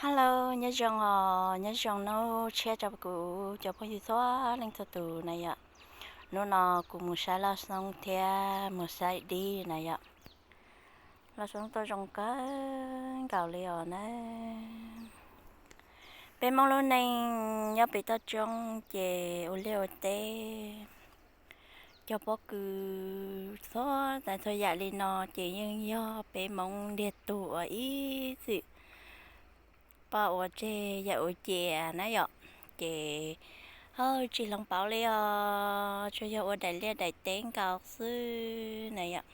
Hello, nyob zoo os, nyob zoo hnub tshiab rau kuv cov phooj ywg txhua leej txhua tus na yom. Hnub no kuv mus saib loj xoob thiab mus saib dib na yom. Loj xoob tuaj zoo kawg nkaus li os na. Peb Hmoob lub neej nyob pem toj roob ces ua liaj ua teb, cog pob kws, txhua tsav txhua yam li no ces yeej yog peb Hmoob ntiag tug uas ib txwm pom ua tseg yam ua ciav na yom. Ces tsis hloov pauv li os, tsuas yog ua daim liaj daim teb nkaus xwb na yom.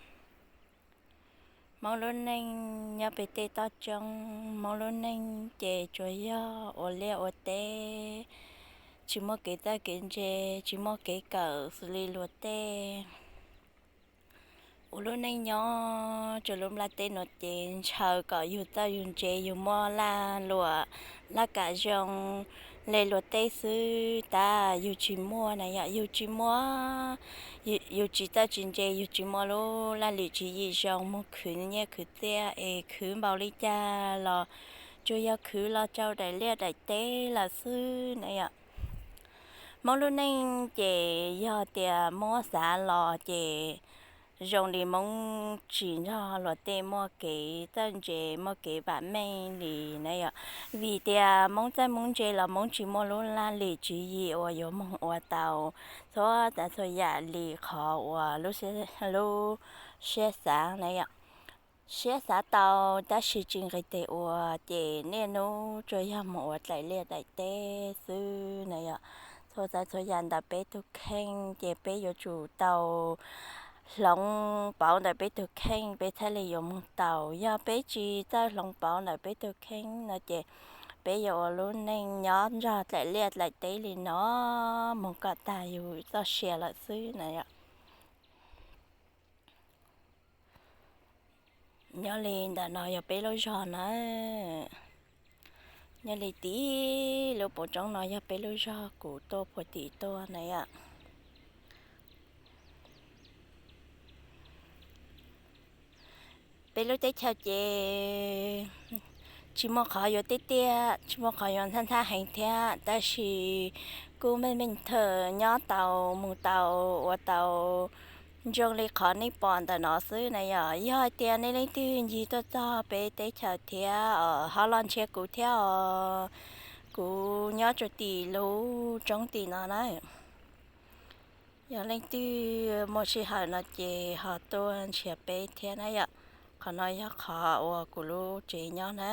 Hmoob lub neej nyob pem tej toj roob, Hmoob lub neej ces tsuas yog ua liaj ua teb, tsis muaj kev txawj kev ntse, tsis muaj kev kawm xws li luag tej. Ua lub neej nyob rau lub nplaj teb no ces ntshaw kom yus txawj yus ntse, yus muaj laj luam laj kam zoo li luag tej xwb, tab yus tsis muaj na yom, yus tsis muaj, yus tsis txawj tsis ntse, yus tsis muaj lub laj lim tswv yim zoo mus khwv nyiaj khwv txiaj es khwv npaum li cas los tsuas yog khwv los rau daim liaj daim teb lawm xwb na yom. Hmoob lub neej ces yog tias muab xav los ces zoo li Hmoob tsis nrog luag tej muaj kev txawj ntse muaj kev vam meej li na yom. Vim tias Hmoob txawj Hmoob ntse los Hmoob tsis muaj lub laj lim tswv yim uas yuav moog ua tau txhua tsav txhua yam li qhov uas lub siab xav na yom. Siab xav tau tab sis tsis nqis tes ua ces niaj hnub tsuas yog mus ua daim liaj daim teb xwb na yom. Txhua tsav txhua yam ntawm peb tug kheej ces peb yuav tsum tau hloov pauv ntawm peb tug kheej peb thiaj li yuav moog tau. Yog peb tsis txawj hloov pauv ntawm peb tug kheej no ces peb yuav ua lub neej nyob nrog daim liaj daim teb li no mus kom tag yus txoj sia lawm xwb na yom. Nyob li ntawm no yog peb lub zog na. Nyob li tim lub paus roob no yog peb lub zog kuv tuaj puag tim tuaj na yom. Peb lub teb chaws ces tsis muaj qhov yuav tiaj tiaj, tsis muaj qhov yuav nthab nthab heev thiab, tab sis kuj meej meej thawm nyob tau mus tau ua tau zoo li qhov nej pom ntawm no xwb na yom. Yog hais tias nej leej twg ncig tuaj txog peb teb chaws thiab ho los nrhiav kuv thiab os, kuv nyob rau tim lub roob tim no na. Yog leej twg muaj sij hawm no ces ho tuaj nrhiav peb thiab na yom. Qhov no yog qhov uas kuv lub tsev nyob na.